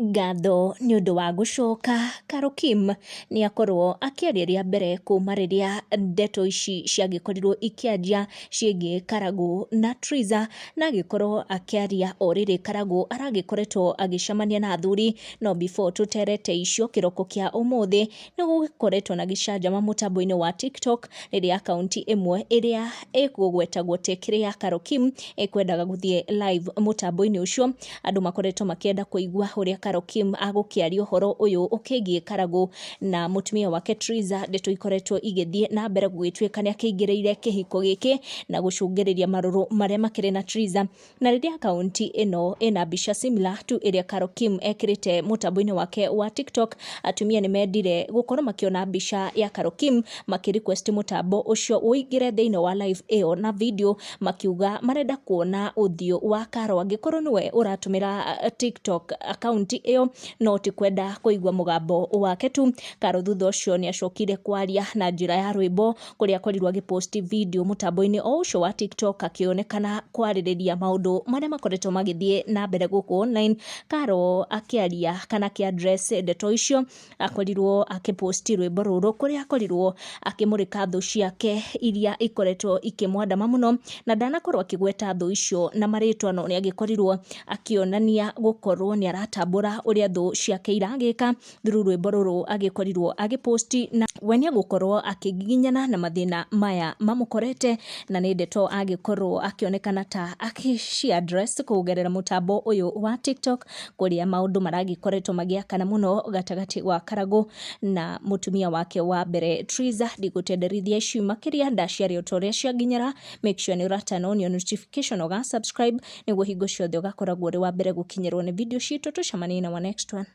Ngatho nĩ ũndũ wa gũcoka, Carol Kim nĩ akorwo akĩaria rĩa mbere kuma rĩrĩa ndeto ici ciagĩkorirwo ikĩanjia ciĩgiĩ Karagũ na Triza, na agĩkorwo akĩaria o rĩrĩ Karagũ aragĩkoretwo agĩcemania na athuri. No before tũterete icio, kĩroko kĩa ũmũthĩ nĩ gũgĩkoretwo na gĩcanjama mũtambo-inĩ wa TikTok rĩrĩa akaunti ĩmwe ĩrĩa ĩkũgwetagwo ta ĩkĩrĩ ya Carol Kim ĩkwendaga gũthiĩ live mũtambo-inĩ ũcio. Andũ makoretwo makĩenda kũigua ũrĩa Carol Kim agũkĩaria ũhoro ũyũ ũkĩgiĩ Karagũ na mũtumia wake Triza. Ndeto ikoretwo igĩthiĩ na mbere gũgĩtuĩka nĩ akĩingĩrĩire kĩhiko gĩkĩ na gũcũngĩrĩria marũrũ marĩa makĩrĩ na Triza. Na rĩrĩa akaunti ĩno ĩna mbica similar to ĩrĩa Carol Kim ekĩrĩte mũtambo-inĩ wake wa TikTok, atumia nĩ mendire gũkorwo makĩona mbica ya Carol Kim makĩ request mũtambo ũcio ũingĩre thĩinĩ wa live ĩyo na video, makiuga marenda kuona ũthiũ wa Carol angĩkorwo nĩwe ũratũmĩra TikTok account ĩyo, no ti kwenda kũigua mũgambo wake tu. Carol thutha ũcio nĩ acokire kwaria na njĩra ya rwĩmbo kũrĩa akorirwo agĩpost video mũtambo-inĩ o ũcio wa TikTok akĩonekana kwarĩrĩria maũndũ marĩa makoretwo magĩthiĩ na mbere gũkũ online. Carol akĩaria kana akĩ address ndeto icio, akorirwo akĩpost rwĩmbo rũrũ kũrĩa akorirwo akĩmũrĩka thũ ciake iria ikoretwo ikĩmwandama mũno, na ndanakorwo akĩgweta thũ icio na marĩtwa, no nĩ agĩkorirwo akĩonania gũkorwo nĩ aratambũra ũrĩa thũ ciake iragĩka through rwĩmbo rũrũ agĩkorirwo agĩpost, na we nĩ egũkorwo akĩgiginyana na mathĩna maya mamũkorete, na nĩ ndeto agĩkorwo akĩonekana ta akĩci address kũgerera mũtambo ũyũ wa TikTok, kũrĩa maũndũ maragĩkoretwo magĩakana mũno gatagatĩ wa Karagũ na mũtumia wake wa mbere Triza. Ndigũtenderithia ici makĩria, ndaciaria o ta ũrĩa cianginyĩra. Make sure nĩ ũra turn on your notification, ũga subscribe nĩguo hingo ciothe ũgakoragwo ũrĩ wa mbere gũkinyĩrwo nĩ video citũ. Tũcemanie na wa next one.